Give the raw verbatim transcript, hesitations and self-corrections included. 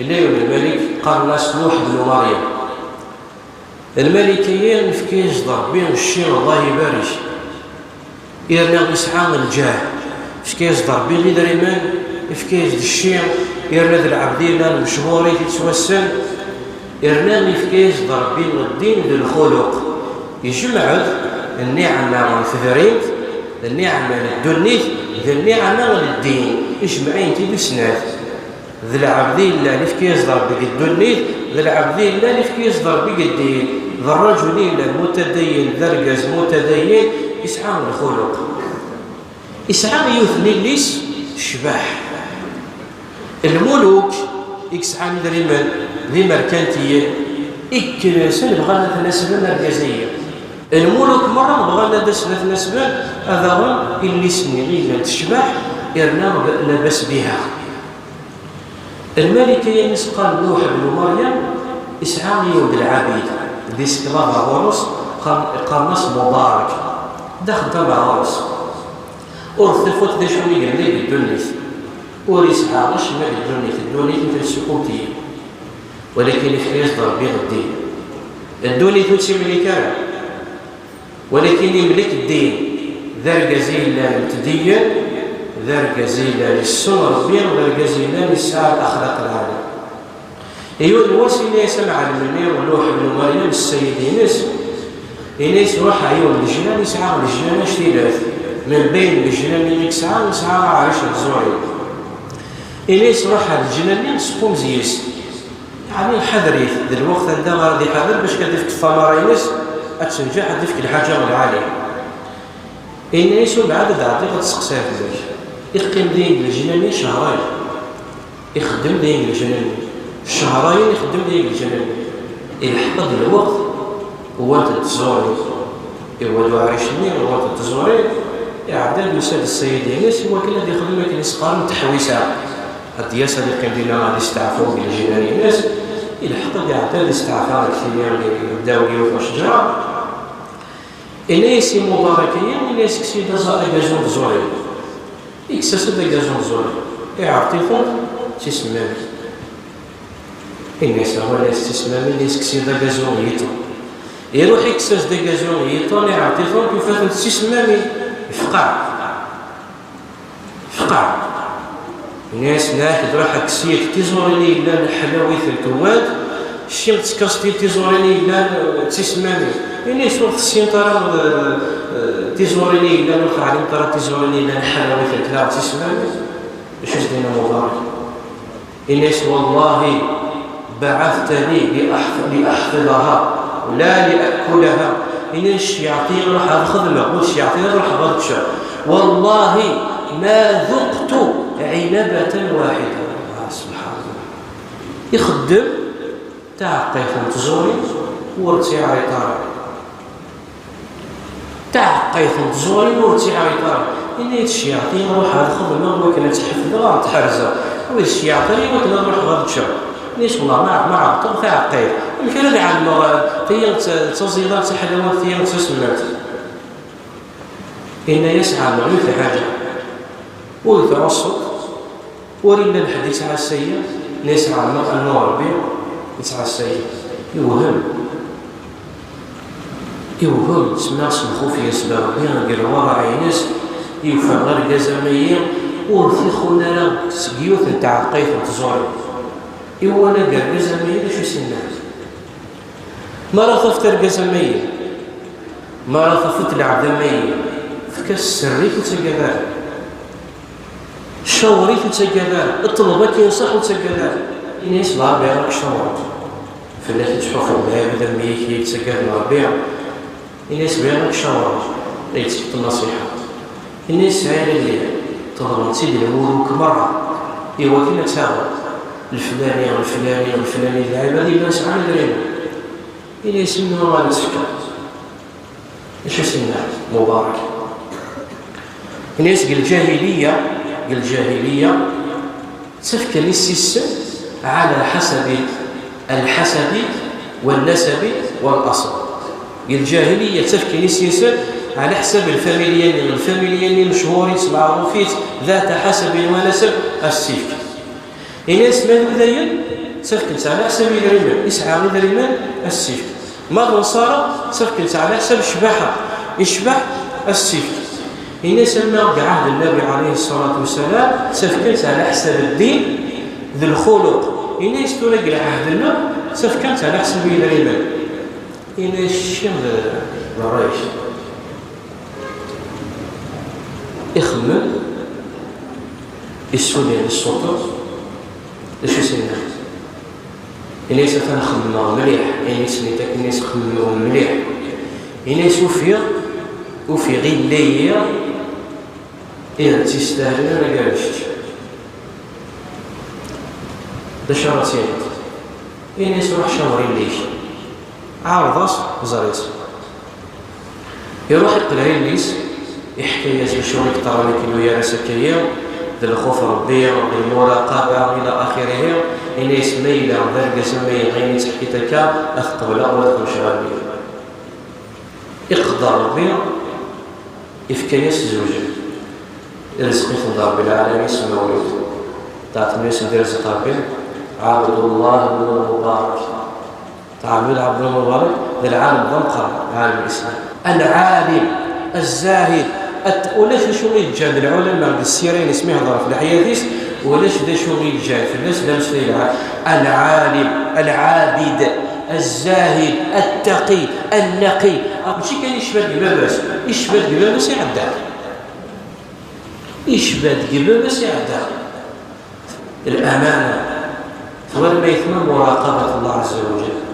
Yella yiwen lmalik qqaren-as Nuḥ bnu Maryam. Lmalik-agi yefka-yas-d Ṛebbi cci, Allah ibarek. Yerna yesɛa lǧah, yefka-yas-d Ṛebbi idrimen, yefka-yas-d cci, yerna d lɛebd yellan mechuṛit yettwassen, yerna yefka-yas-d Ṛebbi ddin d lxuluq. Yejmeɛ-d nniɛma n tedrimt, d nniɛma n ddunit, d nniɛma n ddin, ijmeɛ-iten-id i snat. D lɛebd yellan yefka-yas-d Ṛebbi deg ddunit, d lɛebd yellan yefka-yas-d Ṛebbi deg ddin, d ṛṛaǧul yellan mutadayyin, d argaz mutadayyin, yesɛa lxuluq. Yesɛa yiwet n yelli-s tecbeḥ. Lmuluk i yesɛan idrimen d imerkantiyen, i ikken-asen bɣan ad ten-aslen argaz-agi. Lmuluk merra bɣan ad asen ad ten-aslen, ad aɣen yelli-s-nni i yellan tecbeḥ, yerna labas biha. Lmalik-agi i s-qqaren Nuḥ bnu Maryam, yesɛa yiwen d lɛabid, d isklav ɣur-s, qqaren-, qqaren-as Mubarak, d axeddam ɣur-s. Ur tafut d acu i yelli deg ddunit. Ur yesɛa acemma deg ddunit, ddunit n tressukumt-iyi. Walakin yefka-yas-d Ṛebbi ddin. Ddunit ur tt-imlik ara. Walakin imlik ddin. D argaz i yellan mtediyyen, d argaz i yellan yessen Ṛebbi, d argaz i yellan yesɛa laxlaq lɛali. Yiwen wass, ini-as amɛellem-nni Nuḥ bnu Maryam, ssayed-ines, ini-as, ruḥ ɣer yiwen n lejnan, yesɛa lejnan actilat. Min bayen lejnan-nni i yesɛa, yesɛa aɛric n tẓuri. Ini-as, ruḥ ɣer lejnan-nni, squmez yes. Yeɛni, ḥader-it, d lweqt anda ara d-iḥader bac ad ifk tamara-ines, ad tenǧeḥ, ad ifk lḥaǧa lɛali. Ini-as, umbeɛd ad d-ɛeddiɣ ad d-seqsiɣ fell-ak. Iqqim din deg lejnan-nni cehrayen. Ixeddem din deg lejnan-nni. Cehrayen ixeddem din deg lejnan-nni. Ilḥeq-d lweqt, wwant-d tẓuri. Iwwa-d uɛric-nni, wwant-d tẓuri. Iɛedda-d, yusa-d ssayed-ines i wakken ad ixdem akken i s-qqaren teḥwisa. Ad d-yas ad iqqim dinna ad isteɛfu deg lejnan-ines. Ilḥeq-d iɛedda ad isteɛfa deg tili ddaw yiwet n ccejra. Ini-as i Mubarak-agi, ini-as, kkes-iyi-d aza-, agazu n tẓuri. Ikkes-as-d agazu n tẓuri. Iɛreḍ-iten d tisemmamin. Ini-as, awal-as d tisemmamin, ini-as, kkes-iyi-d agazu n yiṭṭen. Iruḥ ikkes-as-d agazu n yiṭṭen, iɛreḍ-iten, yufa-ten d tisemmamin. Yefqeɛ. Fqeɛ. Ini-as, nniɣ-ak-d, ruḥ kkes-iyi-d tiẓurin i yellan ḥlawit n tewwant, kečč tekkeḍ-iyi-d tiẓurin i yellan, eh, d tisemmamin. Ini-as, ur tessineḍ ara, eh, eh, tiẓurin i yellan, ur teɛlimeḍ ara tiẓurin i yellan ḥlawit n tlaɣ d tisemmamin. Acu s-d-yenna Mubarak? Ini-as, wallahi, بعثتني لأحف-، لأحفظها لا لأكلها. Ini-as, ceyɛeḍ-iyi ruḥ ad xedmeɣ, ur ceyɛeḍ-iyi ruḥ ad ččeɣ. والله ما ذقت عنبة واحدة. Ah, subḥan Allah. Ixeddem taɛeqqayt n tẓuri, ur tt-iɛriḍ ara. Taɛeqqayt n tẓuri ur tt-iɛriḍ ara. Ini-as, ceyɛeḍ-iyi ruḥ ad xedmeɣ, wakken ad tt-ḥefḍeɣ, ad tt-ḥerzeɣ. Ur ceyɛeḍ ara i wakken ad ruḥeɣ ad ččeɣ. Ini-as, wallah, ma, ma ɛeṭṭeɣ taɛeqqayt, amek ara d-ɛelmeɣ, eh, tiyi d ta-, d taẓidamt, d taḥlawant, tiyi d tasemmamt? Ini-as, ɛelmeɣ yiwet lḥaǧa. Ur tɛusseḍ, ur illa lḥedd yettɛassa-yi, nna yesɛa annaɣ annu Ṛebbi yettɛassa-yi. Yewhem. Yewhem, semma s lxuf-is d Ṛebbi deg lwaraɛ-ines, yufa argaz am ayi ur t-ixun ara seg yiwet n tɛeqqayt n tẓuri. Iwala deg argaz am ayi d acu i s-yenna. Mi ara tafeḍ argaz am ayi, mi ara tafeḍ lɛebd am ayi, efk-as sser-ik ur ttagad ara. Cawṛ-it ur ttagad ara, ṭleb ad k-inṣeḥ ur ttagad ara. Ini-as, d Ṛebbi ara k-cawṛeɣ. Fell-ak i ttḥufuɣ d ɛibad am yik i yettaggaden Ṛebbi. Ini-as, bɣiɣ ad k-cawṛeɣ. Ay yettfeṭṭ nnṣiḥa. Ini-as, sɛiɣ illi, ṭelben-tt-id lmuluk meṛṛa, i wakken ad taɣeḍ leflani, leflani, leflani, d lɛibad yellan sɛan idrimen. Ini-as, imma ad tt-fkeɣ. Acu s-yenna Mubarak? Ini-as, deg lǧahiliya, deg lǧahiliya, ttafken yessi-tsen ɛala ḥasabi lḥasabi wannasabi walaṣl. Deg lǧahiliya, ttafken yessi-tsen ɛala ḥsab lfamilya-nni, lfamilya-nni mechuṛit, meɛṛufit, data ḥasabin wa nasab, ad s-tt-ifk. Ini-as ma d udayen, ttafken-tt ɛla ḥsab idrimen, isɛa idrimen, ad s-tt-ifk. Ma d unṣara, ttafken-tt ɛla ḥsab ccbaḥa, icbeḥ, ad s-tt-ifk. Ini-as ama deg ɛahd Nnabi ɛalayhi ṣṣalatu wassalam, ttafken-tt ɛla ḥsab ddin d lxuluq. Ini-as tura deg lɛahd-nneɣ, ttafken-tt ɛla ḥsab idrimen. Ini-as kečči d, d ṛṛay-ik. Ixemmem, issuli, issuṭṭeḍ, d acu i s-yenna? Ini-as atan xemmemeɣ mliḥ, ayen i s-nniḍ akken, ini-as xemmemeɣ mliḥ. Ini-as ufiɣ, ufiɣ illi-yi i d tt-istahlen ala gar d kečč. D acu ara tiniḍ? Ini-as ruḥ cawer illi-k. Ɛreḍ-as, ẓer-itt. Iruḥ iqleɛ yelli-s, iḥka-yas d acu i yeḍran akken ur yara s akka-yi, d lxuf Rebbi, d lmuraqaba, ila axirihi. Ini-as ma yella d argaz am ayen i tt-ḥkit akka, ad t-qebleɣ u ad qemceɣ almi. Iqedder Rebbi, ifka-yas zewǧen. Irzeq-iten-d Rebbi lɛalamin s Mawlud. Tɛeṭṭem-yasen di rrezq Rebbi, Ɛebdullah ibn Mubarak. Ɛebd, Ɛebd Mubarak d lɛalem d ameqqran, lɛalem n Lislam. Lɛalim, zzahid, at-, ulac d acu i yeǧǧan d lɛulama deg ssira-ines mi hedren ɣef leḥyat-is, ulac d acu i yeǧǧan fell-as d ameslay lɛali. Lɛalim, lɛabid, zzahid, ttaqi, nnaqi. Mačči kan icba-d deg baba-s, icba-d deg baba-s iɛedda. Icba-d deg baba-s iɛedda. Lamana. Twalam ayetma, muraqabat Allah ɛazza wa jall.